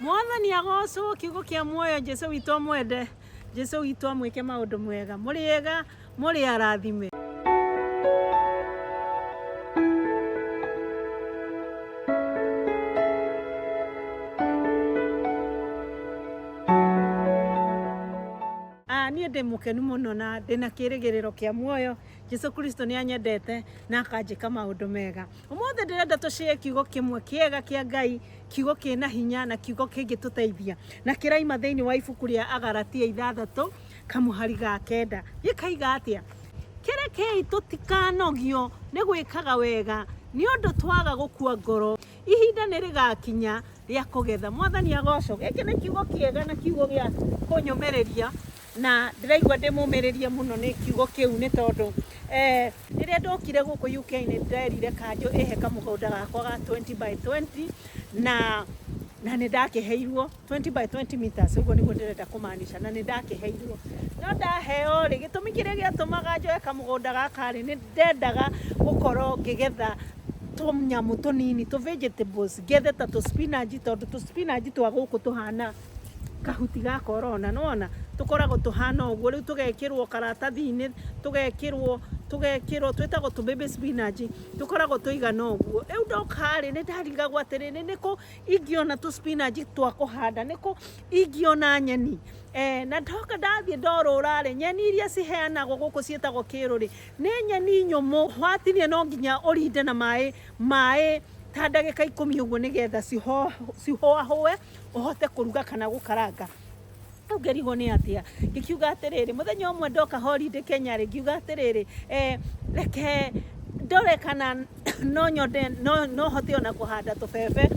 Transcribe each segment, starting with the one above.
Mwathani agocwo, kiugo kĩa muoyo, Jesu witũ amwende, Jesu witũ amwĩke maũndũ mega. Mũrĩ ega, mũrĩ arathime. Ah, niĩ ndĩ mũkenu mũno na ndĩna kĩrĩgĩrĩro kĩa muoyo. Jesu Kristo nĩ anyendete na akanjĩka maũndũ mega. Ũmũthĩ ndĩrenda tũcĩe kiugo kĩmwe kĩega kĩa Ngai, kiugo kĩna hinya na kiugo kĩngĩtũteithia, na kĩraima thĩinĩ wa ibuku rĩa Agalatia 6 kamũhari ga 9. Gĩkaiga atĩa? Kĩrekei tũtikanogio nĩ gwĩkaga wega, nĩ ũndũ twaga gũkua ngoro, ihinda nĩ rĩgakinya rĩa kũgetha. Mwathani agocwo. Gĩkĩ nĩ kiugo kĩega na kiugo gĩa kũnyũmĩrĩria, na ndĩraigua ndĩ mũmĩrĩrie mũno nĩ kiugo kĩu, nĩ tondũ rĩrĩa ndokire gũkũ UK nĩ nderire kanjũ ĩhe kamũgũnda gakwa ga 20 by 20, na nĩ ndakĩheirwo 20 by 20 meters, ũguo nĩguo ndĩrenda kũmaanisha, na nĩ ndakĩheirwo. No ndaheo rĩ, gĩtũmi kĩrĩa gĩatũmaga njoe kamũgũnda gaka rĩ, nĩ ndendaga gũkorwo ngĩgetha tũnyamũ tũnini, tũ vegetables, ngethe ta tũ spinach, tondũ tũ spinach twa gũkũ tũhana kahuti gaka ũrona, nĩwona tũkoragwo tũhana ũguo, rĩu tũgekĩrwo karatathi-inĩ, tũgekĩrwo tũgekĩrwo twĩtagwo tũ baby spinach, tũkoragwo tũigana ũguo. Rĩu ndoka rĩ, nĩ ndarigagwo atĩrĩrĩ, nĩkũ ingĩona tũ spinach twa kũhanda, nĩkũ ingĩona nyeni? Na ndoka ndathiĩ ndorũra rĩ, nyeni iria ciheanagwo gũkũ ciĩtagwo kĩrũ rĩ, nĩ nyeni nyũmũ, watinia no nginya ũrinde na maĩ, maĩ ta ndagĩka 10 ũguo, nĩgetha cihoahũe ũhote kũruga kana gũkaranga. Rĩu ngĩrigwo nĩ atĩa, ngĩkiuga atĩrĩrĩ, mũthenya ũmwe ndoka holiday Kenya rĩ, ngiuga atĩrĩrĩ, reke ndore kana no nyonde, no hote ona kũhanda tũbebe,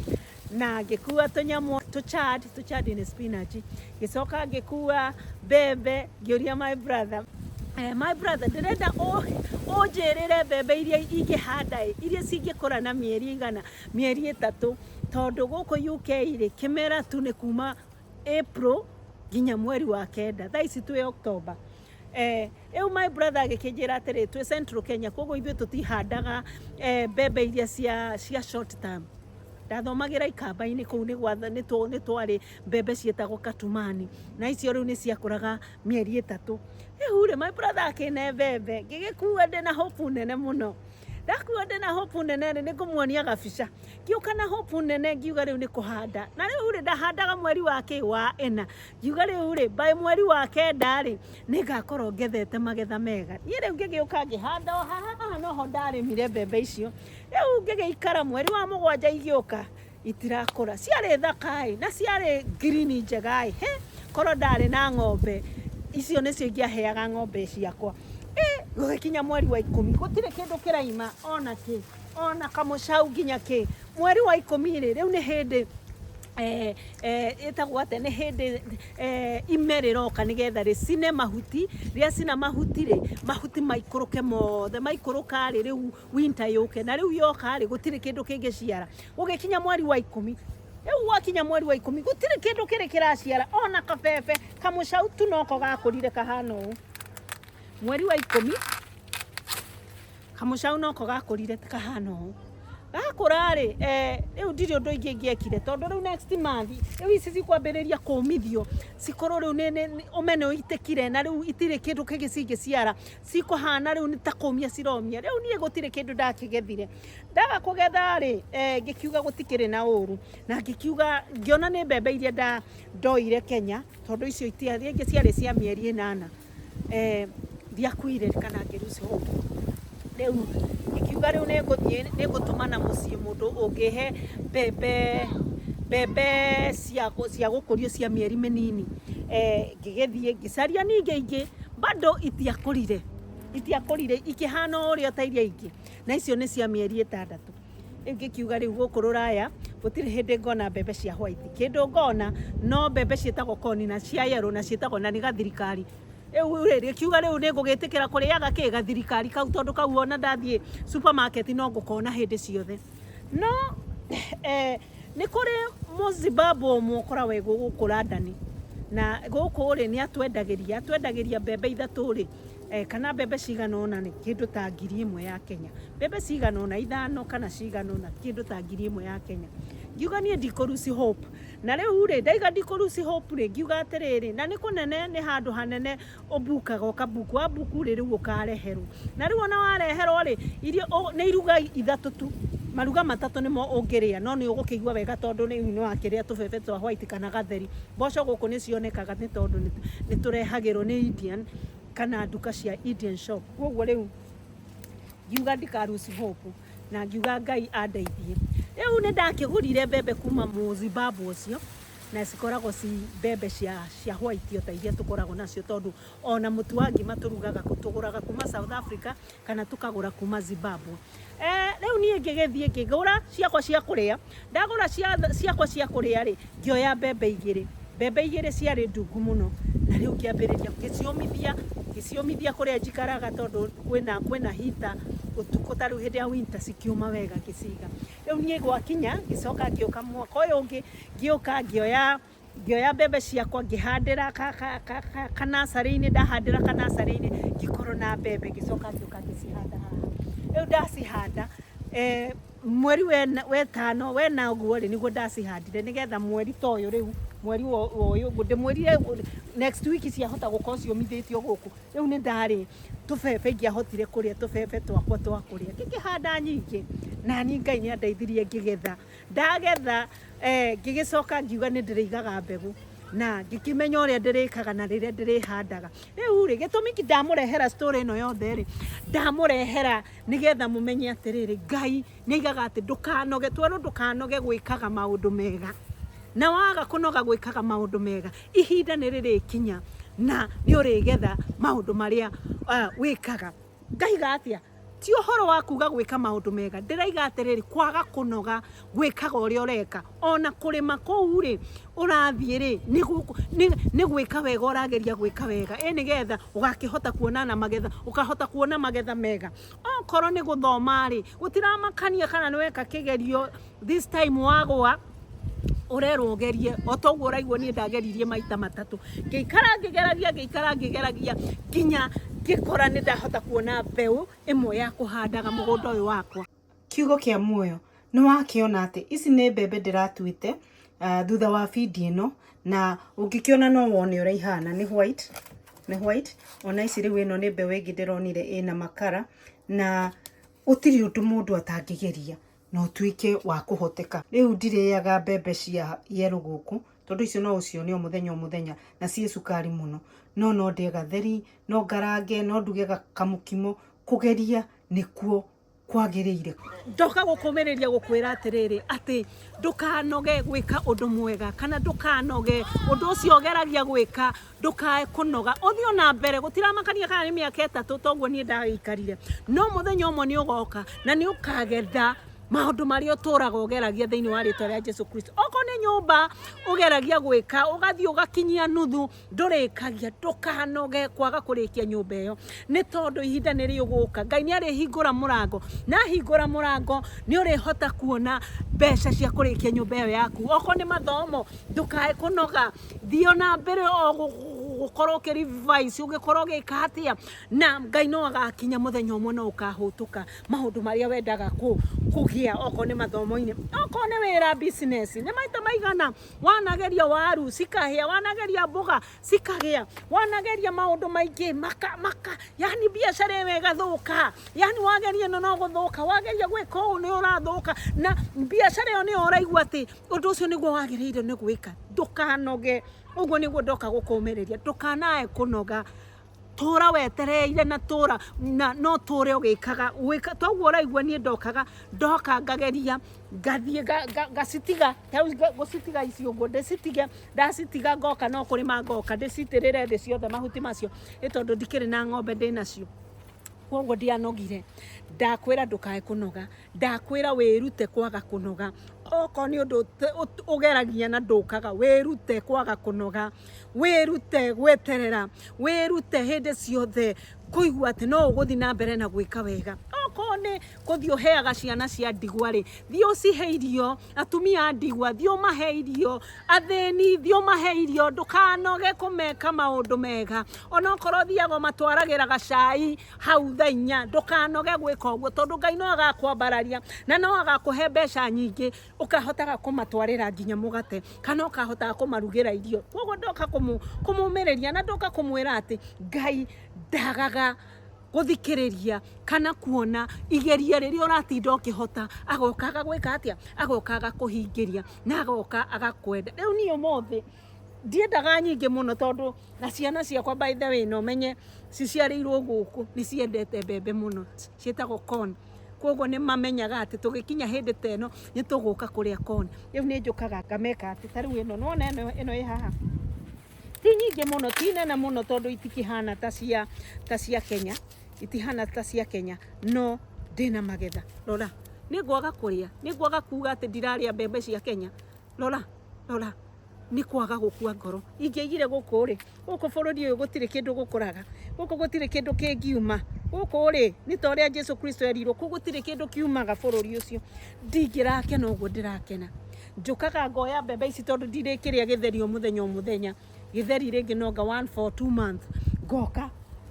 na ngĩkua tũnyamũ tũ chard, tũ chard nĩ spinach, ngĩcoka ngĩkua mbembe, ngĩũria my brother, my brother, ndĩrenda ũnjĩrĩre mbembe iria ingĩhanda ĩ, iria cingĩkũra na mĩeri igana, mĩeri 3, tondũ gũkũ UK rĩ, kĩmera tu nĩ kuma April nginya mweri wa 9, thaa ici twĩ October. Rĩu my brother agĩkĩnjĩra atĩrĩ, twĩ Central Kenya, koguo ithuĩ tũtihandaga mbembe iria cia short term. Ndathomagĩra ikamba-inĩ kũu, nĩ twarĩ mbembe ciĩtagwo katumani, na icio rĩu nĩ ciakũraga mĩeri 3. Rĩu rĩ, my brother akĩne mbembe, ngĩgĩkua ndĩna hope nene mũno. Ndakua ndĩna hope nene rĩ, nĩ ngũmuonia gabica. Ngĩũka na hope nene, ngiuga rĩu nĩ kũhanda. Na rĩu rĩ, ndahandaga mweri wa kĩ, wa 4. Ngiuga rĩu rĩ, by mweri wa 9 rĩ, nĩ ngakorwo ngethete magetha mega. Niĩ rĩu ngĩgĩũka ngĩhanda o haha, haha noho ndarĩmire mbembe icio. Rĩu ngĩgĩikara mweri wa 7 igĩũka, itirakũra. Ciarĩ thaka ĩ, na ciarĩ green njega ĩ, he, korwo ndarĩ na ng'ombe, icio nĩcio ingĩaheaga ng'ombe ciakwa. Ĩ, gũgĩkinya mweri wa 10, gũtirĩ kĩndũ kĩraima ona kĩ, ona kamũcau nginya kĩ. Mweri wa 10 rĩ, rĩu nĩ hĩndĩ ĩtagwo atĩa, nĩ hĩndĩ ime rĩroka nĩgetha rĩcine mahuti, rĩacina mahuti rĩ, mahuti maikũrũke mothe, maikũrũka rĩ, rĩu winter yũke, na rĩu yoka rĩ, gũtirĩ kĩndũ kĩngĩciara. Gũgĩkinya mweri wa 10, rĩu gwakinya mweri wa 10, gũtirĩ kĩndũ kĩrĩ kĩraciara, ona kabebe, kamũcau tu noko gakũrire kahana ũũ. Mweri wa 10, kamũcau noko gakũrire kahana ũũ. Gakũra rĩ, rĩu ndirĩ ũndũ ingĩ ingĩekire, tondũ rĩu next month, rĩu ici cikwambĩrĩria kũmithio, cikorwo rĩu ũme nĩ ũitĩkire, na rĩu itirĩ kĩndũ kĩngĩ cingĩciara, cikũhana rĩu nĩ ta kũmia ciromia. Rĩu niĩ gũtirĩ kĩndũ ndakĩgethire. Ndaga kũgetha rĩ, ngĩkiuga gũtikĩrĩ na ũru, na ngĩkiuga, ngĩona nĩ mbembe iria ndoire Kenya, tondũ icio rĩngĩ ciarĩ cia mĩeri 8. Ndiakuire kana ngĩ lose hope. Rĩu ngĩkiuga rĩu nĩ ngũthiĩ, nĩ ngũtũmana mũciĩ mũndũ ũngĩhe mbembe cia gũkũrio cia mĩeri mĩnini. Ngĩgĩthiĩ ngĩcaria ningĩ ingĩ, bado itiakũrire, itiakũrire, ikĩhana o ũrĩa ta iria ingĩ, na icio nĩ cia mĩeri 6. Rĩu ngĩkiuga rĩu gũkũ rũraya gũtirĩ hĩndĩ ngona mbembe cia white, kĩndũ ngona no mbembe ciĩtagwo corn na cia yellow, na ciĩtagwo na nĩ gathirikari. Rĩu rĩ, ngĩkiuga rĩu nĩ ngũgĩtĩkĩra kũrĩaga kĩ, gathirikari kau, tondũ kau ona ndathiĩ supermarket no ngũkona hĩndĩ ciothe. No nĩ kũrĩ Mũzimbabwe ũmwe ũkoragwo gũkũ London, na gũkũ rĩ, nĩ atwendagĩria mbembe 3 rĩ, Kana mbembe cigana ũna nĩ kĩndũ ta 1000 ya Kenya. Mbembe cigana ũna, ithano kana cigana ũna, kĩndũ ta 1000 ya Kenya. Ngiuga niĩ ndikũ lose hope. Na rĩu rĩ, ndaiga ndikũ lose hope rĩ, ngiuga atĩrĩrĩ, na nĩ kũnene, nĩ handũ hanene ũmbukaga ũkambuku, wambuku rĩ, rĩu ũkareherwo. Na rĩu ona wareherwo rĩ, irio nĩ iruga ithatũ tu, maruga matatũ nĩmo ũngĩrĩa, no nĩ ũgũkĩigua wega tondũ rĩu nĩ wakĩrĩa tũbebe twa white kana gatheri. Mboco gũkũ nĩ cionekaga nĩ tondũ nĩ tũrehagĩrwo nĩ Indian kana nduka cia Indian shop. Koguo rĩu ngiuga ndika lose hope na ngiuga Ngai andeithie. Rĩu nĩ ndakĩgũrire mbembe kuma mũ Zimbabwe ũcio na cikoragwo ci mbembe cia white o ta iria tũkoragwo nacio tondũ ona mũtu wa ngima tũrugaga tũgũraga kuma South Africa kana tũkagũra kuma Zimbabwe. Rĩu niĩ ngĩgĩthiĩ ngĩgũra ciakwa cia kũrĩa, ndagũra ciakwa cia kũrĩa rĩ, ngĩoya mbembe igĩrĩ, mbembe igĩrĩ ciarĩ ndungu mũno, na rĩu ngĩambĩrĩria ngĩciũmithia, ngĩciũmithia kũrĩa njikaraga tondũ kwĩna heater ũtukũ ta rĩu hĩndĩ ya winter cikĩũma wega ngĩciga. Rĩu niĩ gwakinya ngĩcoka ngĩũka mwaka ũyũ ũngĩ ngĩũka ngĩoya mbembe ciakwa ngĩhandĩra kanasarĩ-inĩ, ndahandĩra kanasarĩ-inĩ ngĩkorwo na mbembe ngĩcoka ngĩũka ngĩcihanda haha. Rĩu ndacihanda mweri wetano wena ũguo rĩ nĩguo ndacihandire nĩgetha mweri ta ũyũ rĩu mweri wa ũyũ ndĩmwĩrire next week ciahota gũkorwo ciũmithĩtio gũkũ. Rĩu nĩ ndarĩ tũbebe ingĩahotire kũrĩa tũbebe twakwa twa kũrĩa, ngĩkĩhanda nyingĩ na niĩ Ngai nĩ andeithirie ngĩgetha. Ndagetha ngĩgĩcoka ngiuga nĩ ndĩrĩigaga mbegũ na ngĩkĩmenya ũrĩa ndĩrĩkaga na rĩrĩa ndĩrĩhandaga. Rĩu rĩ, gĩtũmi ndamũrehera story ĩno yothe rĩ, ndamũrehera nĩgetha mũmenye atĩrĩrĩ, Ngai nĩ aigaga atĩ ndũkanoge, twerwo ndũkanoge gwĩkaga maũndũ mega. Na waga kũnoga gwĩkaga maũndũ mega, ihinda nĩ rĩrĩkinya na nĩ ũrĩgetha maũndũ marĩa wĩkaga. Ngaiga atĩa? Ti ũhoro wa kuga gwĩka maũndũ mega, ndĩraiga atĩrĩrĩ, kwaga kũnoga gwĩkaga ũrĩa ũreka. Ona kũrĩma kũu rĩ, ũrathiĩ rĩ, nĩ gwĩka wega ũrageria gwĩka wega, ĩ nĩgetha ũgakĩhota kuona na magetha, ũkahota kuona magetha mega. Okorwo nĩ gũthoma rĩ, gũtiramakania kana nĩ weka kĩgerio this time wagwa, ũrerwo ũgerie o ta ũguo ũraigua niĩ ndageririe maita matatũ, ngĩikara ngĩgeragia, ngĩikara ngĩgeragia nginya ngĩkora nĩ ndahota kuona mbeũ ĩmwe ya kũhandaga mũgũnda ũyũ wakwa. Kiugo kĩa muoyo, nĩ wakĩona atĩ ici nĩ mbembe ndĩratuĩte thutha wa bindi ĩno, na ũngĩkĩona no wone ũrĩa ihana, nĩ white, nĩ white. Ona ici rĩu ĩno nĩ mbeũ ĩngĩ ndĩronire ĩna makara, na gũtirĩ ũndũ mũndũ atangĩgeria na ũtuĩke wa kũhoteka. Rĩu ndirĩaga mbembe cia yellow gũkũ, tondũ icio no ũcione o mũthenya o mũthenya na ciĩ cukari mũno. No no ndĩe gatheri, no ngarange, no nduge kamũkimo, kũgeria nĩkuo kwagĩrĩire. Ndoka gũkũmĩrĩria gũkwĩra atĩrĩrĩ, atĩ ndũkanoge gwĩka ũndũ mwega, kana ndũkanoge ũndũ ũcio ũgeragia gwĩka, ndũkae kũnoga, ũthiĩ o na mbere, gũtiramakania kana nĩ mĩaka ĩtatũ toguo niĩ ndagĩikarire, no mũthenya ũmwe nĩ ũgoka na nĩ ũkagetha maũndũ marĩa ũtũraga ũgeragia thĩinĩ wa rĩtwa rĩa Jesu Kristo. Okorwo nĩ nyũmba ũgeragia gwĩka, ũgathiĩ ũgakinyia nuthu, ndũrĩkagia, ndũkanoge kwaga kũrĩkia nyũmba ĩyo, nĩ tondũ ihinda nĩ rĩgũka, Ngai nĩ arĩhingũra mũrango, na ahingũra mũrango nĩ ũrĩhota kuona mbeca cia kũrĩkia nyũmba ĩyo yaku. Okorwo nĩ mathomo, ndũkae kũnoga, thiĩ ona mbere o gũkorwo ũkĩ revise, ũgĩkorwo ũgĩka atĩa, na Ngai no agakinya mũthenya ũmwe no ũkahũtũka maũndũ marĩa wendaga kũgĩa, okorwo nĩ mathomo-inĩ, okorwo nĩ wĩra business, nĩ maita maigana wanageria waru cikahĩa, wanageria mboga cikagĩa, wanageria maũndũ maingĩ maka, maka, yani biacara ĩyo ĩgathũka, yani wageria ĩno no gũthũka, wageria gwĩka ũũ nĩ ũrathũka, na biacara ĩyo nĩyo ũraigua atĩ ũndũ ũcio nĩguo wagĩrĩire nĩ gwĩka. Ndũkanoge, ũguo nĩguo ndoka gũkũmĩrĩria, ndũkanae kũnoga, tũra wetereire na tũra na no tũre ũgĩkaga gwĩka toguo ũraigua niĩ ndokaga ndoka ngageria ngathiĩ ngacitiga tarĩu ngũcitiga ici ũguo ndĩcitige, ndacitiga ngoka no kũrĩma ngoka ndĩcitĩrĩre thĩ ciothe mahuti macio, ĩ tondũ ndikĩrĩ na ng'ombe ndĩnacio, koguo ndianogire. Ndakwĩra ndũkae kũnoga, ndakwĩra wĩrute kwaga kũnoga, okorwo nĩ ũndũ ũgeragia na ndũkaga, wĩrute kwaga kũnoga, wĩrute gweterera, wĩrute hĩndĩ ciothe kũigua atĩ no ũgũthiĩ na mbere na gwĩka wega. Okorwo Okorwo nĩ kũthiĩ ũheaga ciana cia ndigwa rĩ, thiĩ ũcihe irio, atumia a ndigwa thiĩ ũmahe irio, athĩni thiĩ ũmahe irio, ndũkanoge kũmeka maũndũ mega. Onokorwo ũthiaga ũmatwaragĩra gacai hau thaa inya, ndũkanoge gwĩka ũguo, tondũ Ngai no agakwambararia na no agakũhe mbeca nyingĩ, ũkahotaga kũmatwarĩra nginya mũgate kana ũkahotaga kũmarugĩra irio. Koguo ndoka kũmũmĩrĩria na ndoka kũmwĩra atĩ Ngai ndagaga gũthikĩrĩria kana kuona igeria rĩrĩa ũratinda ũkĩhota, agoka agagwĩka atĩa? Agoka agakũhingĩria na agoka agakwenda. Rĩu niĩ ũmũthĩ ndiendaga nyingĩ mũno, tondũ na ciana ciakwa, by the way, no menye ciciarĩirwo gũkũ, nĩ ciendete mbembe mũno, ciĩtagwo corn. Koguo nĩ mamenyaga atĩ tũgĩkinya hĩndĩ ta ĩno nĩ tũgũka kũrĩa corn. Rĩu nĩ njũkaga ngameka atĩ ta rĩu ĩno nĩwona ĩno ĩ haha, ti nyingĩ mũno, ti nene mũno, tondũ itikĩhana ta cia Kenya, itihana ta cia Kenya, no ndĩna magetha. Rora, nĩ ngwaga kũrĩa, nĩ ngwaga kuga atĩ ndirarĩa mbembe cia Kenya. Rora, rora, nĩ kwaga gũkua ngoro. Ingĩaigire gũkũ rĩ, gũkũ bũrũri ũyũ gũtirĩ kĩndũ gũkũraga, gũkũ gũtirĩ kĩndũ kĩngiuma gũkũ rĩ, nĩ ta ũrĩa Jesu Kristo erirwo, kũ gũtirĩ kĩndũ kiumaga bũrũri ũcio, ndingĩrakena ũguo ndĩrakena. Njũkaga ngoya mbembe ici, tondũ ndirĩkĩrĩa gĩtheri o mũthenya o mũthenya. Gĩtheri rĩngĩ nonga one for 2 months. Ngoka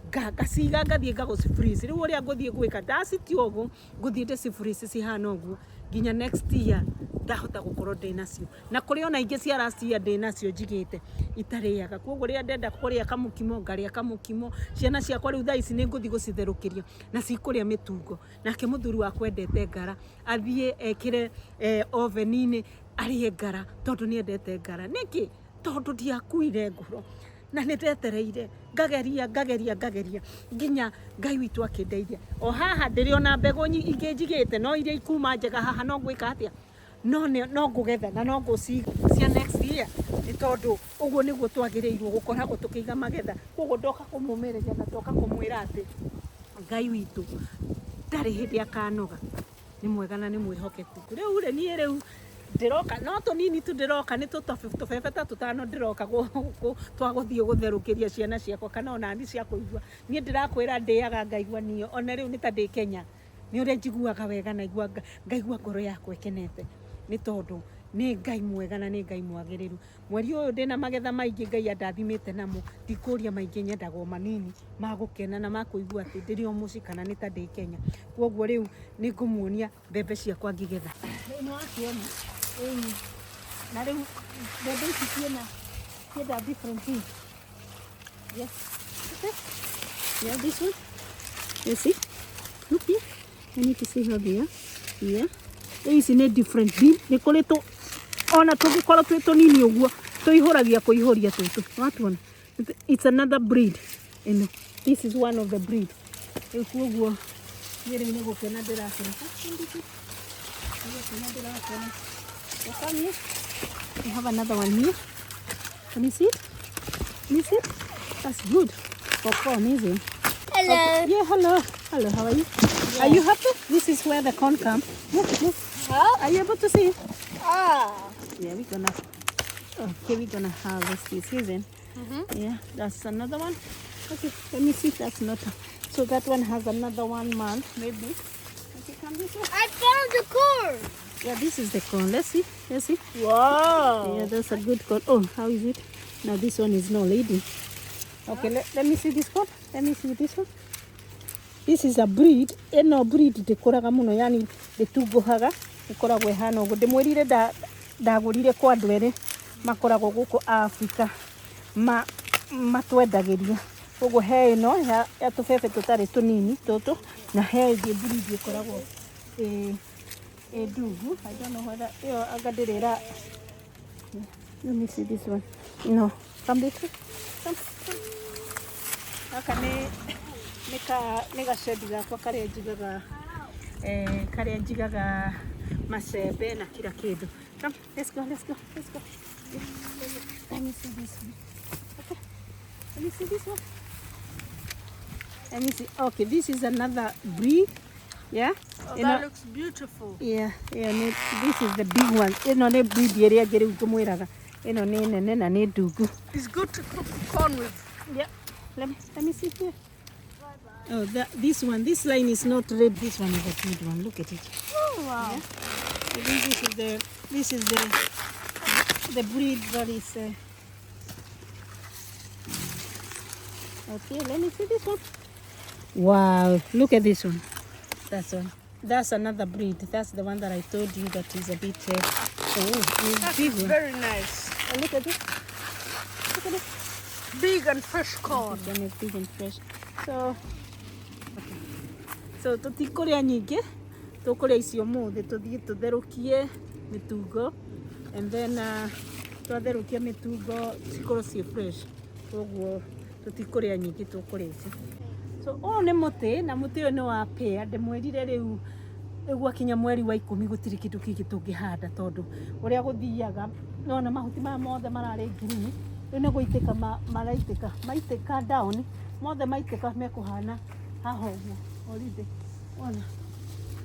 ngaciga, ngathiĩ ngagũci freeze. Rĩu ũrĩa ngũthiĩ gwĩka, ndacitua ũguo, ngũthiĩ ndĩci freeze cihana ũguo nginya next year ndahota gũkorwo ndĩ nacio. Na kũrĩ ona ingĩ cia last year ndĩ nacio njigĩte itarĩaga. Koguo rĩrĩa ndenda kũrĩa kamũkimo, ngarĩa kamũkimo. Ciana ciakwa rĩu thaa ici nĩ ngũthiĩ gũcitherũkĩria na cikũrĩa mĩtungo. Nake mũthuri wakwa endete ngara, athiĩ ekĩre oven-inĩ arĩe ngara, tondũ nĩ endete ngara. Nĩkĩ? Tondũ ndiakuire ngoro na nĩ ndetereire, ngageria, ngageria, ngageria nginya Ngai witũ akĩndeithia. O haha ndĩrĩ ona mbegũ ingĩ njigĩte, no iria ikuma njega haha no ngwĩka atĩa? No ngũgetha na no ngũciga cia next year, nĩ tondũ ũguo nĩguo twagĩrĩirwo gũkoragwo tũkĩiga magetha. Koguo ndoka kũmũmĩrĩria na ndoka kũmwĩra atĩ Ngai witũ ndarĩ hĩndĩ akanoga, nĩ mwega na nĩ mwĩhokeku. Rĩu rĩ, niĩ rĩu ndĩroka no tũnini tu, ndĩroka nĩ tũbebe ta tũtano ndĩroka gũkũ twa gũthiĩ gũtherũkĩria ciana ciakwa kana ona ni cia kũigua. Niĩ ndĩrakwĩra ndĩaga ngaigua niĩ ona rĩu nĩ ta ndĩ Kenya, nĩ ũrĩa njiguaga wega na ngaigua ngoro yakwa ĩkenete, nĩ tondũ nĩ Ngai mwega na nĩ Ngai mwagĩrĩru. Mweri ũyũ ndĩna magetha maingĩ Ngai andathimĩte namo, ndikũria maingĩ, nyendaga o manini ma gũkena na ma kũigua atĩ ndĩrĩ o mũciĩ kana nĩ ta ndĩ Kenya. Koguo rĩu nĩ ngũmuonia mbembe ciakwa ngĩgetha. Rĩu nĩ wakĩona, ĩĩ, na rĩu mbembe ici ciĩna different things. Yes. Okay. Yeah, this one. You see? Look here. I need to see how they are. Yeah. Rĩu ici nĩ different bean. Nĩ kũrĩ tũ ona tũngĩkorwo twĩ tũnini ũguo, tũihũragia kũihũria tũtũ. Watuona? It's another breed. Ĩno. This is one of the breed. Rĩu koguo niĩ rĩu nĩ gũkena ndĩrakena. Nĩ gũkena ndĩrakena. So come here. We have another one here. Can you see it? Can you see it? That's good. For corn, is it? Hello. Okay. Yeah, hello. Hello, how are you? Are you happy? This is where the corn comes. Move, move. Huh? Are you able to see? Ah. Yeah, we're gonna harvest this season. Yeah, that's another one. Okay, let me see. That's not, so that one has another 1 month, maybe. Okay, come this way. I found the corn. Yeah, this is the corn. Let's see. Let's see. Wow. Yeah, that's a good corn. Oh, how is it? Now this one is not lady. Okay, let me see this corn. Let me see this one. This is a breed. Ĩno breed ndĩkũraga mũno, yani ndĩtunguhaga, ĩkoragwo ĩhana ũguo. Ndĩmwĩrire ndagũrire kwa andũ erĩ makoragwo gũkũ Africa matwendagĩria. Koguo he ĩno ya tũbebe tũtarĩ tũnini tũtũ, na he ĩngĩ breed ĩkoragwo ĩ ndungu. I don't know whether ĩyo anga ndĩrĩ ĩra. Let me see this one. No, come this way. Come, come. Gaka nĩ gacedi gakwa karĩa njigaga macembe na kila kĩndũ. Come, let's go, let's go, let's go. Let me see this one. Okay. Let me see this one. Let me see. Okay, this is another breed. Yeah. Oh, You that looks beautiful. Yeah, this is the big one. Ĩno nĩ breed ĩrĩa ĩngĩ rĩu ngũmwĩraga. Ĩno nĩ nene na nĩ ndungu. It's good to cook corn with. Yeah. Let me see here. Oh, this one, this line is not red. This one is a good one. Look at it. Oh, wow. Yeah. I think this is the breed that is. Okay, let me see this one. Wow, look at this one. That's one. That's another breed. That's the one that I told you that is a bit. Oh, it's That's big one. very nice. Oh, look at this. Look at this. Big and fresh corn. This one is big and fresh. So, okay. So tũtikũrĩa nyingĩ, tũkũrĩa icio ũmũthĩ, tũthiĩ tũtherũkie mĩtungo and then twatherũkia mĩtungo cikorwo ciĩ fresh, koguo tũtikũrĩa nyingĩ, tũkũrĩa ici. So ũyũ nĩ mũtĩ na mũtĩ ũyũ nĩ wa pear. Ndĩmwĩrire rĩu rĩu gwakinya mweri wa 10 gũtirĩ kĩndũ kĩngĩ tũngĩhanda tondũ ũrĩa gũthiaga nona mahuti maya mothe mararĩ green, rĩu nĩ gũitĩka maraitĩka, maitĩka down mothe, maitĩka mekũhana haha ũguo already. Wona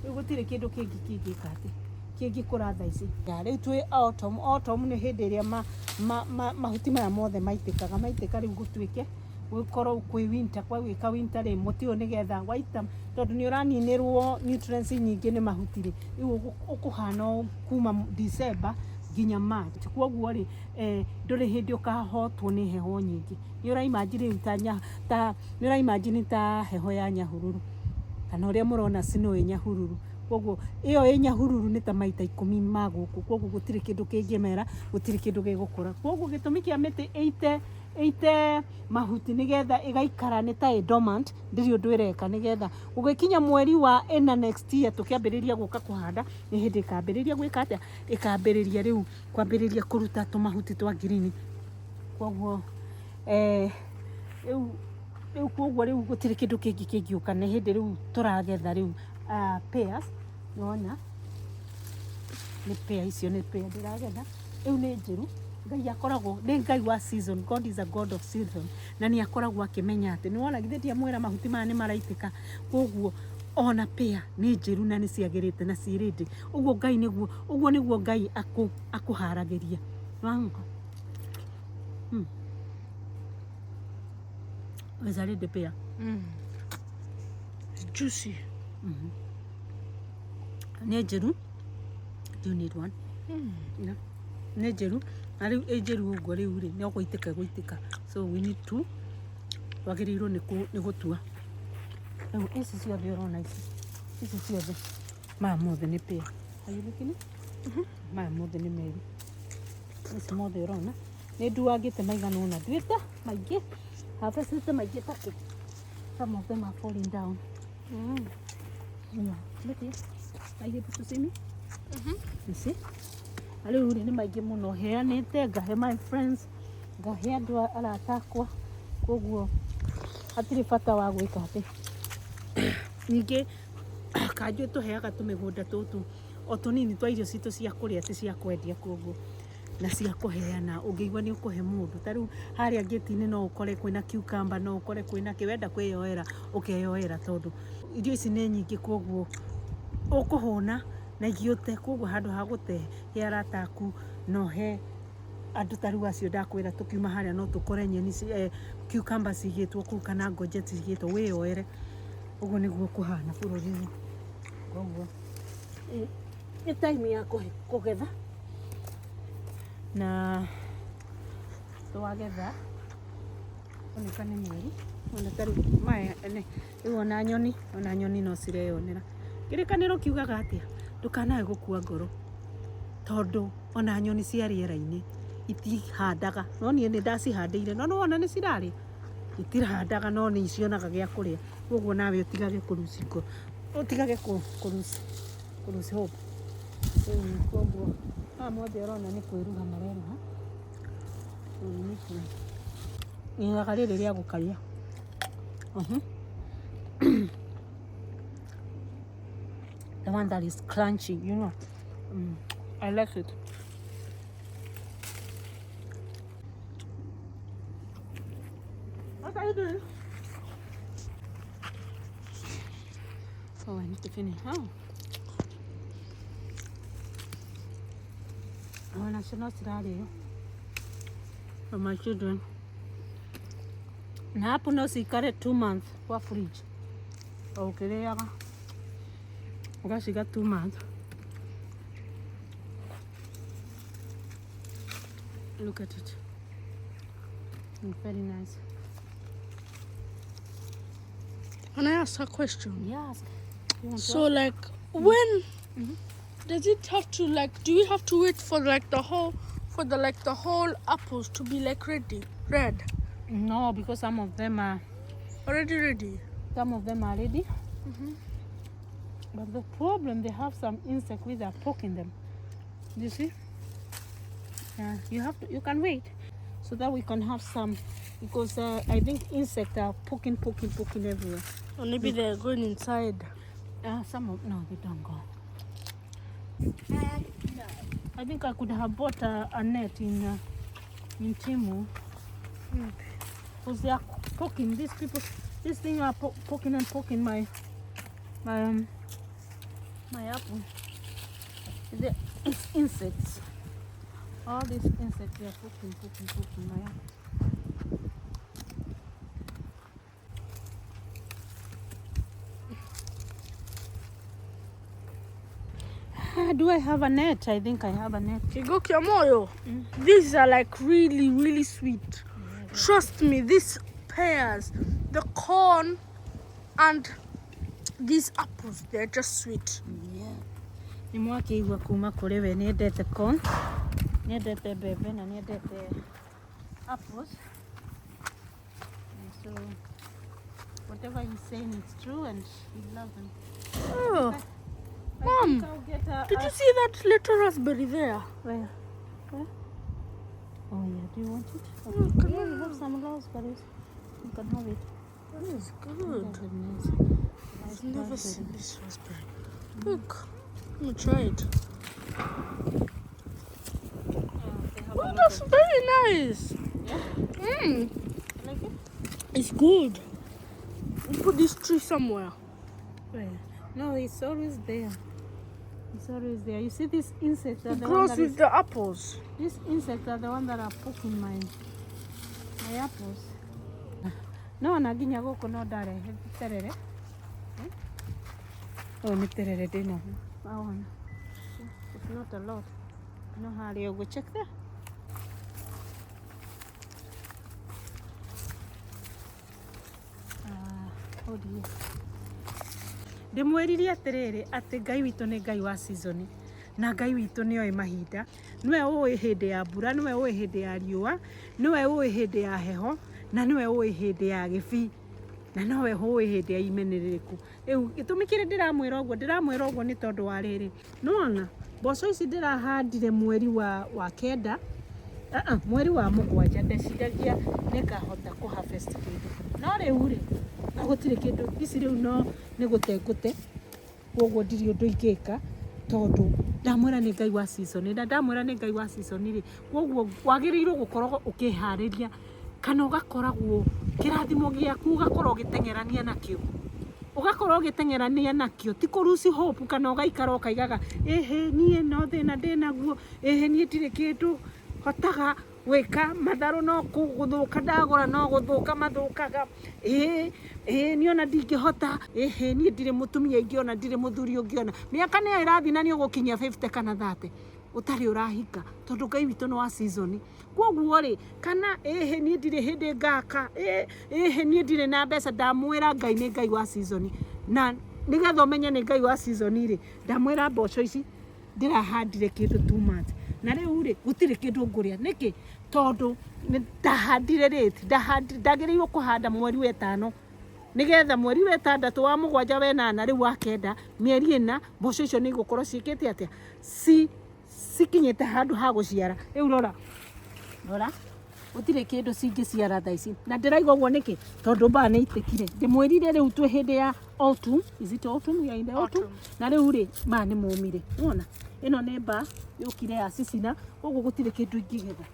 rĩu gũtirĩ kĩndũ kĩngĩ kĩngĩka atĩ kĩngĩkũra thaa ici. Ya, rĩu twĩ autumn. Autumn nĩ hĩndĩ ĩrĩa mahuti maya mothe maitĩkaga, maitĩka rĩu gũtuĩke gũkorwo kwĩ winter. Kwa gwĩka winter rĩ, mũtĩ ũyũ nĩgetha waita, tondũ nĩ ũraninĩrwo nutrients nyingĩ nĩ mahuti rĩ, rĩu ũkũhana ũũ kuma December nginya March. Koguo rĩ, ndũrĩ hĩndĩ ũkahotwo nĩ heho nyingĩ. Nĩ ũra imagine rĩu ta nĩ ũra imagine ta heho ya Nyahururu kana ũrĩa mũrona snow ĩ Nyahururu. Koguo ĩyo ĩ Nyahururu nĩ ta maita 10 ma gũkũ. Koguo gũtirĩ kĩndũ kĩngĩmera, gũtirĩ kĩndũ gĩgũkũra. Koguo gĩtũmi kĩa mĩtĩ ĩite mahuti nĩgetha ĩgaikara nĩ ta ĩ dormant, ndĩrĩ ũndũ ĩreka, nĩgetha gũgĩkinya mweri wa ĩna next year tũkĩambĩrĩria gũka kũhanda, nĩ hĩndĩ ĩkambĩrĩria gwĩka atĩa, ĩkambĩrĩria rĩu kwambĩrĩria kũruta tũmahuti twa green. Koguo rĩu koguo rĩu gũtirĩ kĩndũ kĩngĩ kĩngĩũka, nĩ hĩndĩ rĩu tũragetha rĩu pears. Nĩwona nĩ pear icio, nĩ pear ndĩragetha rĩu, nĩ njĩru. Ngai akoragwo nĩ Ngai wa season. God is a God of season na nĩ akoragwo akĩmenya atĩ nĩwona githĩ ndiamwĩra mahuti maya nĩ maraitĩka. Koguo ona pear nĩ njĩru na nĩ ciagĩrĩte na ciĩ ready. Ũguo Ngai nĩguo, ũguo nĩguo Ngai akũharagĩria. Nĩwamũka Is a ready pear. It's juicy. Nĩ njĩru. Do you need one? Yeah. Nĩ njĩru na rĩu ĩ njĩru ũguo rĩu rĩ, no gũitĩka ĩgũitĩka, so we need to twagĩrĩirwo nĩ gũtua rĩu ici ciothe ũrona ici, ici ciothe, maya mothe nĩ pear. Are you looking? Maya mothe nĩ meru, ici mothe ũrona nĩ nduangĩte maigana ũna, nduĩte maingĩ, harvestĩte maingĩ takĩ. Some of them are falling down. Yeah. Look here. Are you able to see me? You see? Na rĩu rĩ, nĩ maingĩ mũno heanĩte, ngahe my friends, ngahe andũ arata akwa, koguo hatirĩ bata wa gwĩka atĩ. Ningĩ kanjũ tũheaga tũmĩgũnda tũtũ o tũnini twa irio citũ cia kũrĩa, ti cia kwendia, koguo na cia kũheana. Ũngĩigua nĩ ũkũhe mũndũ ta rĩu harĩa ngĩti-inĩ, no ũkore kwĩna cucumber, no ũkore kwĩna kĩ, wenda kwĩyoera ũkeyoera, tondũ irio ici nĩ nyingĩ, koguo ũkũhũna na ingĩ ũte. Koguo handũ ha gũte, he arata aku no he andũ ta rĩu acio ndakwĩra. Tũkiuma harĩa no tũkore nyeni cucumber cigĩtwo kũu kana courgette cigĩtwo, wĩyoere. Ũguo nĩguo kũhana bũrũri-inĩ. Koguo nĩ time ya kũgetha na twagetha oneka nĩ mĩeri ona ta rĩu maya rĩu ona nyoni no cireyonera. Kĩrĩkanĩro kiugaga atĩa? Ndũkanae gũkua ngoro tondũ ona nyoni cia rĩera-inĩ itihandaga, no niĩ nĩ ndacihandĩire, no nĩwona nĩ cirarĩa. Itihandaga no nĩ cionaga gĩa kũrĩa. Koguo nawe ũtigage kũ lose ngoro, ũtigage kũ lose hope. Rĩu koguo maya mothe ũrona nĩ kwĩruha mareruha. Rĩu nĩ nyonaga rĩrĩ rĩa gũkaria. The one that is crunchy. I like it. What are you doing? Oh, I need to finish. Oh. Oh, nacio no cirarĩo for my children. Na hapo no cikare 2 months kwa fridge. O ũkĩrĩaga ũgaciga 2 months. Look at it. Very nice. Can I ask a question? Yes. You want to So like when does it have to, like, do we have to wait for like the whole for the like the whole apples to be like ready, red? No, because some of them are Already ready? Some of them are ready. But the problem, they have some insect which are poking them. You see? Yeah, you have to. You can wait, so that we can have some, because I think insects are poking, poking, poking everywhere. Or maybe they're going inside. Some of, no, they don't go. I think I could have bought a net in Temu. Because they are poking these people. These things are poking and poking my apple. It's insects. All these insects, they are poking, poking, poking my apple. Ah, do I have a net? I think I have a net. Kigo kĩa muoyo. These are like really, really sweet. Trust me, these pears, the corn, and these apples, they're just sweet. Yeah. Nĩ mwakĩigua kuma kũrĩ we, nĩendete corn, nĩendete mbembe na nĩendete apples. And so whatever he's saying is true and he loves them. Oh, I Mom, think I'll get a, did you see that little raspberry there? Where? Where? Oh yeah, do you want it? Okay. Mm, can Yeah, I we have some raspberries. You can have it. That is good. That's a nice, nice I've never raspberry. seen this raspberry. Look, let me try it. Oh, they have a Oh, lot that's of- very nice. Yeah? Mm, You like it? It's good. We put this tree somewhere. Where? No, it's always there. It's always there. You see these insects are It the one grows that with is, the apples. these insects are the one that are poking my apples. No ona nginya gũkũ no ndarehe terere. Eh? Ũyũ nĩ terere ndĩnaguo. Wawona. It's not a lot. No harĩa ũguo. Check there. Ah, hold here. Ndĩmwĩrire atĩrĩrĩ, atĩ Ngai witũ nĩ Ngai wa season na Ngai witũ nĩ oĩ mahinda, nĩwe ũĩ hĩndĩ ya mbura, nĩwe ũĩ hĩndĩ ya riũa, nĩwe ũĩ hĩndĩ ya heho na nĩwe ũĩ hĩndĩ ya gĩbii na nowe ũĩ hĩndĩ ya ime nĩ rĩrĩkũ. Rĩu gĩtũmi kĩrĩa ndĩramwĩra ũguo, ndĩramwĩra ũguo nĩ tondũ wa rĩrĩ, nĩwona mboco ici ndĩrahandire mweri wa kenda, mweri wa mũgwanja, ndeciragia nĩngahota kũ harvest kĩndũ, no rĩu rĩ, na gũtirĩ kĩndũ ici rĩu no nĩ gũte ngũte, koguo ndirĩ ũndũ ingĩka tondũ ndamwĩra nĩ Ngai wa season, na ndamwĩra nĩ Ngai wa season rĩ, koguo wagĩrĩirwo gũkorwo ũkĩharĩria kana ũgakoragwo kĩrathimo gĩaku ũgakorwo ũgĩteng'erania nakĩo, ũgakorwo ũgĩteng'erania nakĩo, ti kũ lose hope kana ũgaikara ũkaigaga ĩhĩ niĩ no thĩna ndĩnaguo, ĩhĩ niĩ ndirĩ kĩndũ hotaga gwĩka, matharũ no gũthũka ndagũra no gũthũka mathũkaga, ĩĩ ĩĩ niĩ ona ndingĩhota, ĩhĩ niĩ ndirĩ mũtumia ingĩona, ndirĩ mũthuri ũngĩona. Mĩaka nĩyo ĩrathiĩ na nĩ ũgũkinyia 50 kana 30 ũtarĩ ũrahika tondũ Ngai witũ nĩ wa season. Koguo rĩ, kana ĩhĩ niĩ ndirĩ hĩndĩ ngaka, ĩhĩ niĩ ndirĩ na mbeca, ndamwĩra Ngai nĩ Ngai wa season, na nĩgetha ũmenye nĩ Ngai wa season rĩ, ndamwĩra mboco ici ndĩrahandire kĩndũ 2 months na rĩu rĩ, gũtirĩ kĩndũ ngũrĩa. Nĩkĩ? Tondũ ndahandire late, ndagĩrĩirwo kũhanda mweri wa ĩtano nĩgetha mweri wa ĩtandatũ, wa mũgwanja, wa ĩnana, rĩu wa kenda, mĩeri 4, mboco icio nĩ igũkorwo ciĩkĩte atĩa, cikinyĩte handũ ha gũciara. Rĩu rora, rora, gũtirĩ kĩndũ cingĩciara thaa ici, na ndĩraiga ũguo nĩkĩ? Tondũ mbaa nĩ itĩkire. Ndĩmwĩrire rĩu twĩ hĩndĩ ya autumn. Is it autumn? We are in the autumn. Na rĩu rĩ, maya nĩ momire, wona ĩno nĩ mbaa yũkire ya cicina, koguo gũtirĩ kĩndũ ingĩgetha,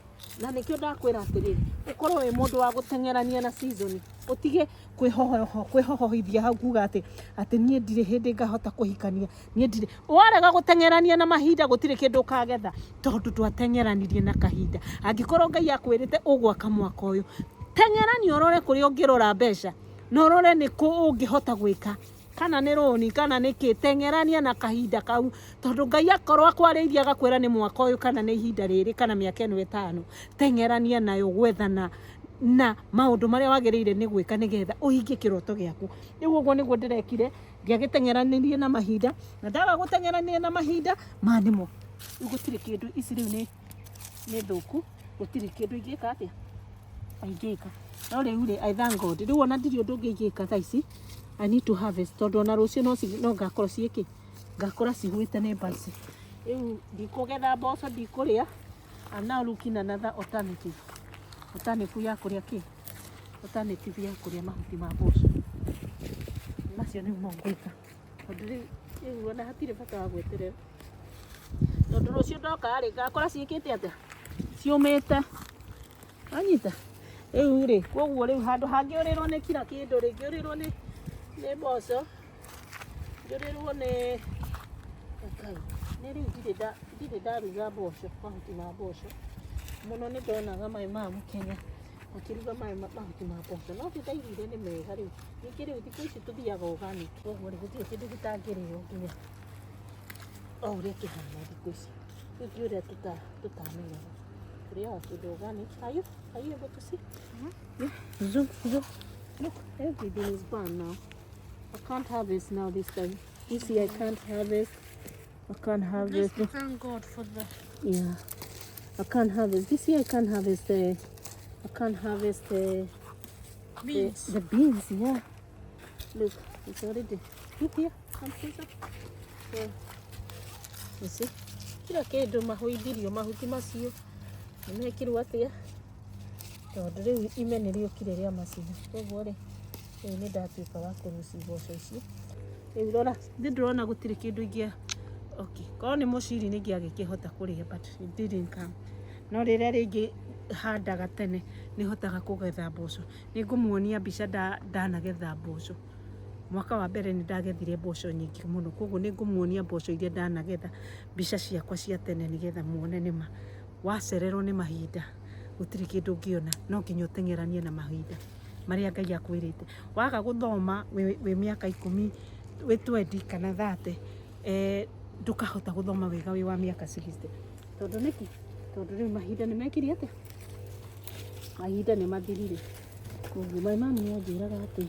na nĩkĩo ndakwĩra atĩrĩrĩ, ũkorwo wĩ mũndũ wa gũteng'erania na season, ũtige kwĩhohoithia hau kuga atĩ niĩ ndirĩ hĩndĩ ngahota kũhikania, niĩ ndirĩ. Warega gũteng'erania na mahinda, gũtirĩ kĩndũ ũkagetha tondũ ndwateng'eranirie na kahinda. Angĩkorwo Ngai akwĩrĩte ũgwaka mwaka ũyũ, teng'erania ũrore kũrĩa ũngĩrora mbeca na ũrore nĩ kũ ũngĩhota gwĩka. Kana nĩ rũni kana nĩ kĩ, teng'erania na kahinda kau, tondũ Ngai akorwo akwarĩirie agakwĩra nĩ mwaka ũyũ kana nĩ ihinda rĩrĩ kana mĩaka ĩno 5, teng'erania nayo gwethana na maũndũ marĩa wagĩrĩire nĩ gwĩka nĩgetha ũhingie kĩroto gĩaku. Rĩu ũguo nĩguo ndĩrekire, ngĩagĩteng'eranirie na mahinda, na ndaga gũteng'erania na mahinda ma nĩmo. Rĩu gũtirĩ kĩndũ, ici rĩu nĩ thũku, gũtirĩ kĩndũ ingĩka atĩa ingĩka. No rĩu rĩ, I thank God, rĩu ona ndirĩ ũndũ ũngĩ ingĩka thaa ici. I need to harvest, tondũ ona rũciũ no ngakorwo ciĩkĩ, ngakora cigwĩte nĩ mbaici. Rĩu ndikũgetha mboco, ndikũrĩa. I'm now looking another alternative. Alternative ya kũrĩa kĩ? Alternative ya kũrĩa mahuti ma mboco. Macio nĩmo ngwĩka. Tondũ rĩu ona hatirĩ bata wa gweterera. Tondũ rũciũ ndoka rĩ, ngakora ciĩkĩte atĩa? Ciũmĩte. Wanyita? Rĩu rĩ, koguo rĩu handũ hangĩũrĩrwo nĩ kila kĩndũ rĩ, ngĩũrĩrwo nĩ mboco, ngĩũrĩrwo nĩ Ngai, nĩ rĩu ndirĩ ndaruga mboco, mahuti ma mboco. Mũno nĩ ndonaga my mom Kenya akĩruga mahuti ma mboco, no nĩ ndaiguire nĩ mega rĩu. Ningĩ rĩu thikũ ici tũthiaga organic, koguo rĩ, gũtirĩ kĩndũ gĩtangĩrĩo nginya o ũrĩa kĩhana thikũ ici. Rĩu ti ũrĩa tũtamenyaga. Tũrĩaga kĩndũ organic. Are you able to see? Yeah. Zoom, zoom. Look, everything is burned now. I can't harvest now this time. You see, I can't harvest. I can't At harvest. least we thank God for the. Yeah, I can't harvest. This year I can't harvest the. I can't harvest the beans. The beans, yeah. Look, it's already. Look here, come closer. Yeah. You see? Kila kĩndũ mahũithirio mahuti macio nĩmekirwo atĩa, tondũ rĩu ime nĩ rĩũkire rĩa macina, koguo rĩ, rĩu nĩ ndatuĩka wa kũruci mboco icio. Rĩu rora, nĩ ndĩrona gũtirĩ kĩndũ ingĩa. Okay, korwo nĩ mũciri nĩ ingĩagĩkĩhota kũrĩa, but it didn't come. No rĩrĩa rĩngĩ handaga tene nĩ hotaga kũgetha mboco. Nĩ ngũmuonia mbica ndanagetha mboco. Mwaka wa mbere nĩ ndagethire mboco nyingĩ mũno, koguo nĩ ngũmuonia mboco iria ndanagetha, mbica ciakwa cia tene, nĩgetha muone nĩma wacererwo nĩ mahinda gũtirĩ kĩndũ ũngĩona. No nginya ũteng'eranie na mahinda marĩa Ngai akwĩrĩte. Waga gũthoma wĩ mĩaka 10, wĩ 20 kana 30, ndũkahota gũthoma wega wĩ wa mĩaka 60. Tondũ nĩkĩ? Tondũ rĩu mahinda nĩ mekire atĩa? Mahinda nĩ mathirire. Koguo my mom nĩ anjĩraga atĩ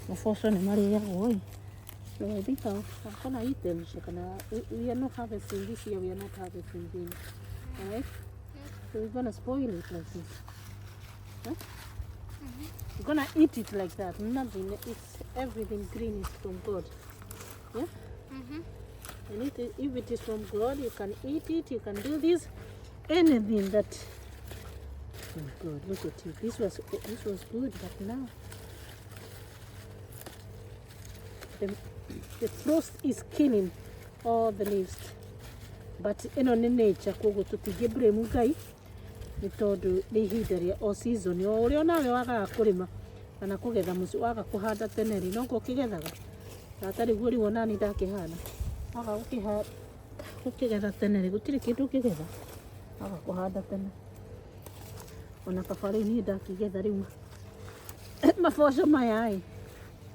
maboco nĩ marĩagwo ĩ. So I think I'm gonna eat them. Kana we are not harvesting this year, we are not harvesting beans. Alright? So we're gonna spoil it like this. Huh? We're gonna eat it like that. Nothing. It's everything green is from God. Yeah? And if it is from God, you can eat it, you can do this. Anything that. Oh God, look at it. This was good, but now the frost is killing all the leaves. But ĩno nĩ nature, koguo tũtingĩ blame Ngai nĩ tondũ nĩ ihinda rĩa o season, o ũrĩa onawe wagaga kũrĩma kana kũgetha mũci, waga kũhanda tene rĩ, noguo ũkĩgethaga. Na tarĩguo rĩu onani ndakĩhana, waga gũkĩgetha tene rĩ, gũtirĩ kĩndũ ũngĩgetha waga kũhanda tene. Ona kaba rĩu niĩ ndakĩgetha rĩu maboco maya ĩ,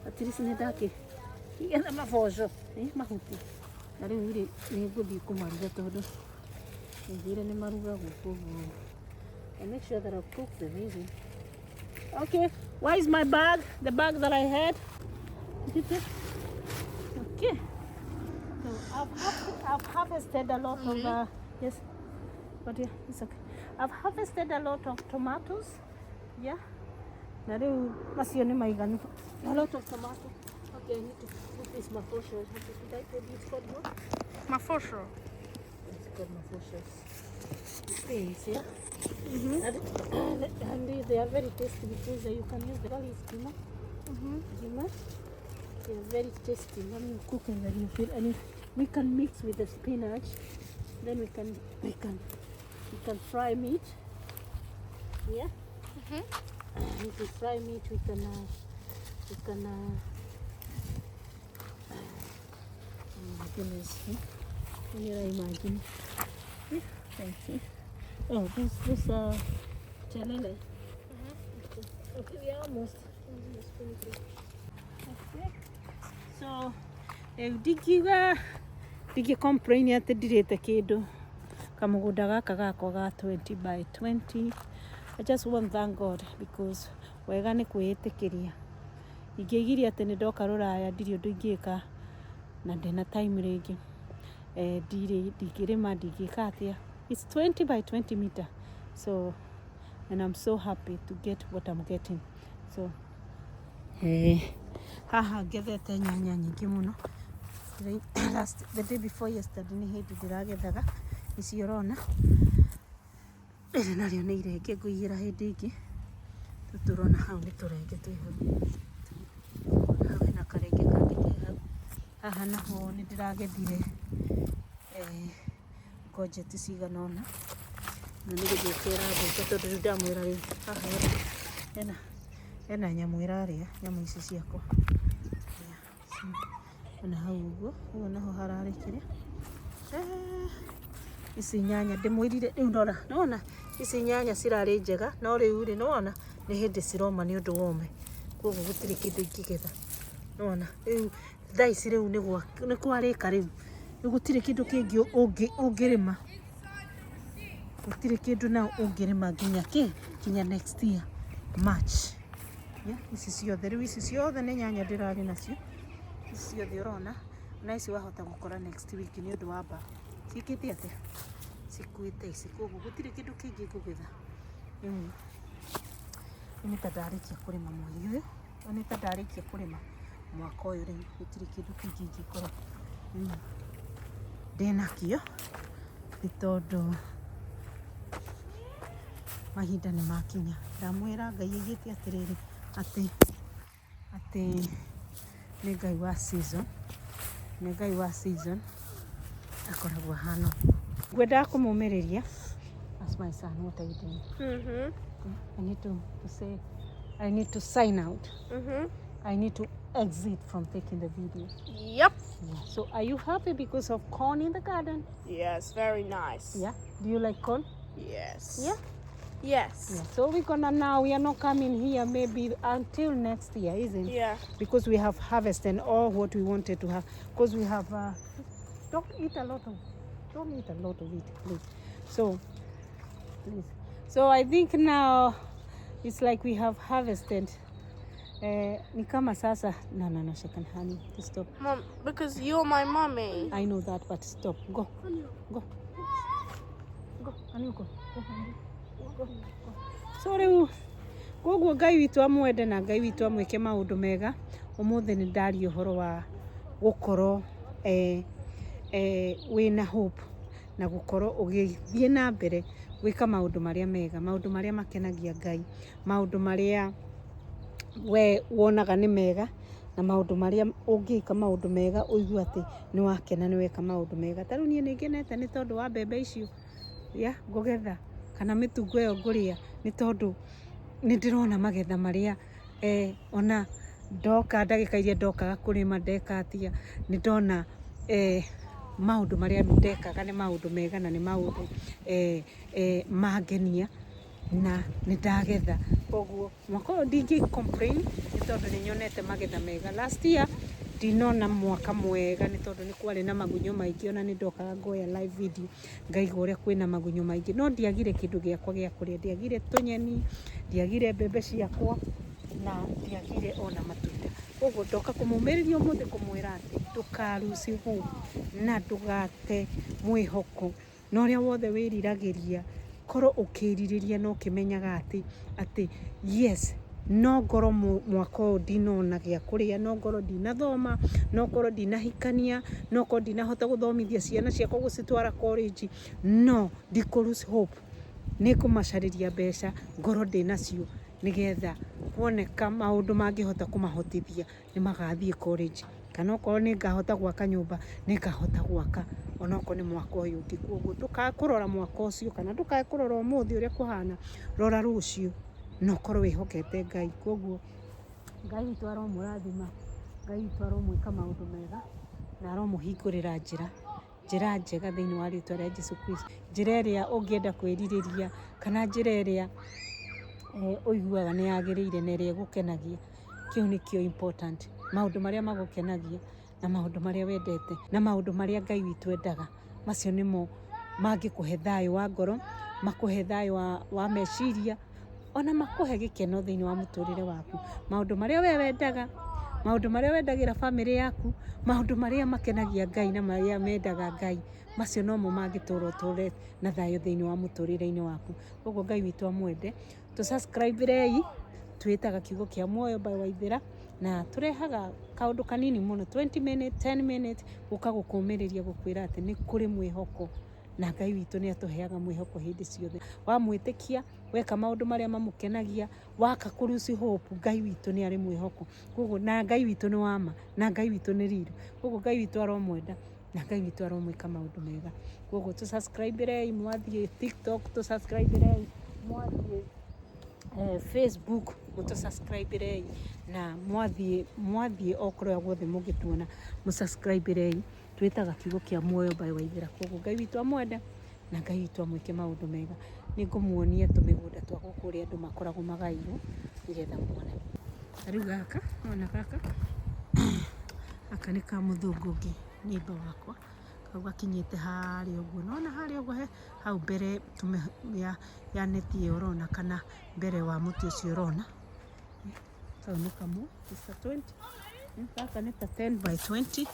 at least nĩ ndakĩgetha maboco, mahuti. Na rĩu rĩ, nĩ ngũthiĩ kũmaruga tondũ njĩre nĩ marugagwo, koguo I make sure that I cook them easy. Okay, where is my bag? The bag that I had? Is it there? Okay. So I've harvested a lot of, yes, but yeah, it's okay. I've harvested a lot of tomatoes. Yeah. Na rĩu macio nĩ maiganu. A lot of tomato. Okay, I need to put this mafosho. Did I tell you it's called what? Mafosho. It's called mafoshos. Beans, yeah? And they are very tasty because you can use the garlic ngima. Ngima. They are very tasty when you cook and then you feel, and if we can mix with the spinach, then we can fry meat. Yeah. If we fry meat, we can. Oh my goodness! Can you imagine? Yeah, thank you. Oh, this chelele. Okay, okay, we are almost finished. So rĩu ndingiuga, ndingĩ complain atĩ ndirĩte kĩndũ. Kamũgũnda gaka gakwa ga 20 by 20, I just want thank God because wega nĩ kwĩĩtĩkĩria. Ingĩaigire atĩ nĩ ndoka rũraya ndirĩ ũndũ ingĩka na ndĩna time rĩngĩ, ndirĩ, ndingĩrĩma, ndingĩka atĩa. It's 20 by 20 meter, so and I'm so happy to get what I'm getting. So haha ngethete nyanya nyingĩ mũno. Last, the day before yesterday, nĩ hĩndĩ ndĩragethaga ici ũrona. Rĩrĩ narĩo nĩ irenge, ngũigĩra hĩndĩ ĩngĩ. Tũtũ ũrona hau nĩ tũrenge twĩ hau. Hau hena karenge kangĩ ke hau. Haha naho nĩ ndĩragethire courgette cigana ũna, na nĩ gũthũka ĩrathũka tondũ rĩu ndamwĩra rĩu haha hena nyamũ ĩrarĩa nyamũ ici ciakwa. Ona hau ũguo, hau naho hararĩ kĩrĩa, ici nyanya ndĩmwĩrire rĩu, rora, nĩwona ici nyanya cirarĩ njega, no rĩu rĩ, nĩwona nĩ hĩndĩ ciroma nĩ ũndũ wa ũme, koguo gũtirĩ kĩndũ ingĩgetha. Nĩwona rĩu thaa ici rĩu nĩ kwarĩka, rĩu rĩu gũtirĩ kĩndũ kĩngĩ ũngĩrĩma, gũtirĩ kĩndũ na ũngĩrĩma nginya kĩ nginya next year March. Yeah, ici ciothe rĩu, ici ciothe nĩ nyanya ndĩrarĩ nacio, ici ciothe ũrona, na ici wahota gũkora next week nĩ ũndũ wa mbaa ciĩkĩte atĩa, cikuĩte ici, koguo gũtirĩ kĩndũ kĩngĩ ngũgetha. Rĩu nĩ ta ndarĩkia kũrĩma mweri ũyũ, nĩ ta ndarĩkia kũrĩma mwaka ũyũ, rĩu gũtirĩ kĩndũ kĩngĩ ingĩkorwo rĩu ndĩnakĩo, nĩ tondũ mahinda nĩ makinya. Ndamwĩra Ngai aigĩte atĩrĩrĩ, atĩ nĩ Ngai wa season, nĩ Ngai wa season, akoragwo ahana ũguo. Ngwendaga kũmũmĩrĩria. Ask my son, what are you doing? Mhm. I need to say, I need to sign out. I need to exit from taking the video. Yep. Yeah. So are you happy because of corn in the garden? Yes, very nice. Yeah. Do you like corn? Yes. Yeah? Yes. Yeah. So we're gonna now, we are not coming here maybe until next year, isn't it? Yeah. Because we have harvested all what we wanted to have. Because we have, don't eat a lot of it, please. So, please. So I think now it's like we have harvested. Ni kama sasa, no, second, honey, stop. Mom, because you're my mommy. I know that, but stop. Go, go, go, honey, go, go, honey. Go, go. So rĩu koguo Ngai witũ amwende na Ngai witũ amwĩke maũndũ mega. Ũmũthĩ nĩ ndaria ũhoro wa gũkorwo wĩna hope na gũkorwo ũgĩthiĩ na mbere gwĩka maũndũ marĩa mega, maũndũ marĩa makenagia Ngai, maũndũ marĩa we wonaga nĩ mega, na maũndũ marĩa ũngĩka maũndũ mega ũigue atĩ nĩ wakena nĩ weka maũndũ mega. Ta rĩu niĩ nĩ ngenete nĩ tondũ wa mbembe icio ya ngũgetha kana mĩtungo ĩyo ngũrĩa, nĩ tondũ nĩ ndĩrona magetha marĩa ona ndoka ndagĩka iria ndokaga kũrĩma ndeka atĩa, nĩ ndona maũndũ marĩa ndekaga nĩ maũndũ mega na nĩ maũndũ mangenia na nĩ ndagetha. Koguo mwaka ũyũ ndingĩ complain nĩ tondũ nĩ nyonete magetha mega. Last year ndinona mwaka mwega nĩ tondũ nĩ kwarĩ na magunyũ maingĩ, ona nĩ ndokaga ngoya live video ngaigua ũrĩa kwĩna magunyũ maingĩ, no ndiagire kĩndũ gĩakwa gĩa kũrĩa, ndiagire tũnyeni, ndiagire mbembe ciakwa na ndiagire ona matunda. Koguo ndoka kũmũmĩrĩria ũmũthĩ kũmwĩra atĩ ndũka lose hope na ndũgate mwĩhoko, na ũrĩa wothe wĩriragĩria korwo ũkĩrirĩria na ũkĩmenyaga atĩ yes, no ngorwo mwaka ũyũ ndinona gĩa kũrĩa, no ngorwo ndinathoma, no ngorwo ndinahikania, no ngorwo ndinahota gũthomithia ciana ciakwa gũcitwara college, no ndikũ lose hope, nĩ ngũmacarĩria mbeca ngorwo ndĩnacio nĩgetha kuoneka maũndũ mangĩhota kũmahotithia nĩ magathiĩ college, kana okorwo nĩ ngahota gwaka nyũmba, nĩ ngahota gwaka onokorwo nĩ mwaka ũyũ ũngĩ. Koguo ndũkae kũrora mwaka ũcio kana ndũkae kũrora ũmũthĩ ũrĩa kũhana, rora rũciũ na ũkorwo wĩhokete Ngai. Koguo Ngai witũ aromũrathima, Ngai witũ aromwĩka maũndũ mega na aromũhingũrĩra njĩra, njĩra njega thĩinĩ wa rĩtwa rĩa Jesu Kristo, njĩra ĩrĩa ũngĩenda kwĩrirĩria kana njĩra ĩrĩa ũiguaga nĩ yagĩrĩire na ĩrĩa ĩgũkenagia. Kĩu nĩkĩo important. Maũndũ marĩa magũkenagia na maũndũ marĩa wendete na maũndũ marĩa Ngai witũ endaga, macio nĩmo mangĩkũhe thayũ wa ngoro, makũhe thayũ wa meciria, ona makũhe gĩkeno thĩinĩ wa mũtũrĩre waku. Maũndũ marĩa we wendaga, maũndũ marĩa wendagĩra bamĩrĩ yaku, maũndũ marĩa makenagia Ngai na marĩa mendaga Ngai, macio nomo mangĩtũra ũtũre na thayũ thĩinĩ wa mũtũrĩre-inĩ waku. Koguo Ngai witũ amwende. Tũ subscribe rei, twĩtaga Kiugo kĩa Muoyo by Waithĩra, na tũrehaga kaũndũ kanini mũno, 20 minutes, 10 minutes, gũka gũkũmĩrĩria gũkwĩra atĩ nĩ kũrĩ mwĩhoko, na Ngai witũ nĩ atũheaga mwĩhoko hĩndĩ ciothe. Wamwĩtĩkia, weka maũndũ marĩa mamũkenagia, waka kũ lose hope, Ngai witũ nĩ arĩ mwĩhoko. Koguo na Ngai witũ nĩ wama, na Ngai witũ nĩ riru. Koguo Ngai witũ aromwenda, na Ngai witũ aromwĩka maũndũ mega. Koguo tũ subscribe rei, mwathiĩ TikTok tũ subscribe rei, mwathiĩ Facebook mũtũ subscribe rei, na mwathiĩ o kũrĩa guothe mũngĩtuona mũ subscribe rei. Twĩtaga Kiugo kĩa Muoyo by Waithĩra. Koguo Ngai witũ amwende na Ngai witũ amwĩke maũndũ mega. Nĩ ngũmuonia tũmĩgũnda twa gũkũ ũrĩa andũ makoragwo magaĩirwo nĩgetha muone. Ta rĩu gaka, nĩwona gaka, gaka nĩ ka mũthũngũ ũngĩ neighbor wakwa, kau gakinyĩte harĩa ũguo. Nĩwona harĩa ũguo he hau mbere ya neti ĩyo ũrona, kana mbere wa mũtĩ ũcio ũrona. Kau nĩ kamwe, it's a 20. Gaka nĩ ta 10 by 20.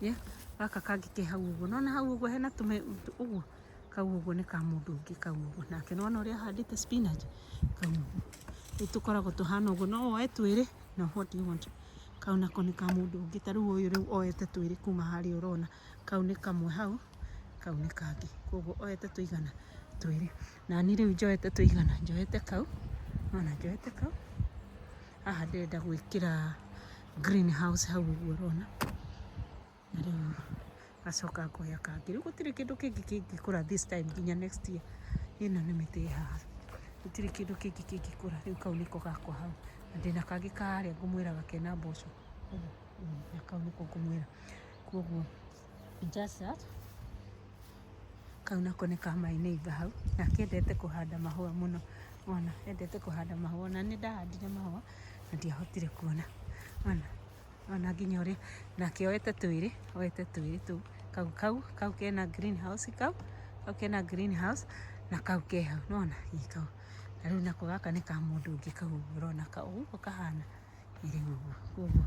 Yeah. Gaka kangĩ ke hau ũguo. Nĩwona hau ũguo hena tũme ũguo. Kau ũguo nĩ ka mũndũ ũngĩ kau ũguo. Nake nĩwona ũrĩa ahandĩte spinach kau ũguo. Rĩu tũkoragwo tũhana ũguo. No woe twĩrĩ, no what do you want? Kau nako nĩ ka mũndũ ũngĩ. Ta rĩu ũyũ rĩu oete twĩrĩ kuma harĩa ũrona. Kau nĩ kamwe hau, kau nĩ kangĩ. Koguo oete tũigana twĩrĩ. Nani rĩu njoete tũigana, njoete kau, nĩwona njoete kau. Haha ndĩrenda gwĩkĩra greenhouse hau ũguo ũrona. Na rĩu ngacoka ngoya kangĩ. Rĩu gũtirĩ kĩndũ kĩngĩ kĩngĩkũra this time nginya next year. Ĩno nĩ mĩtĩ ĩ haha. Gũtirĩ kĩndũ kĩngĩ kĩngĩkũra. Rĩu kau nĩko gakwa hau. Na ndĩna kangĩ karĩa ngũmwĩraga kena mboco. Na kau nĩko ngũmwĩra. Koguo just that. Kau nako nĩ ka my neighbor hau. Nake endete kũhanda mahũa mũno. Wona, endete kũhanda mahũa. Na nĩ ndahandire mahũa na ndiahotire kuona. Wona, wona nginya ũrĩa nake oete twĩrĩ, oete twĩrĩ tũu. Kau kau kau kena greenhouse kau, kau kena greenhouse na kau ke hau. Nĩwona? Ĩ kau. Na rĩu nako gaka nĩ ka mũndũ ũngĩ kau ũguo ũrona kau ũguo kahana. Ĩ rĩu ũguo. Koguo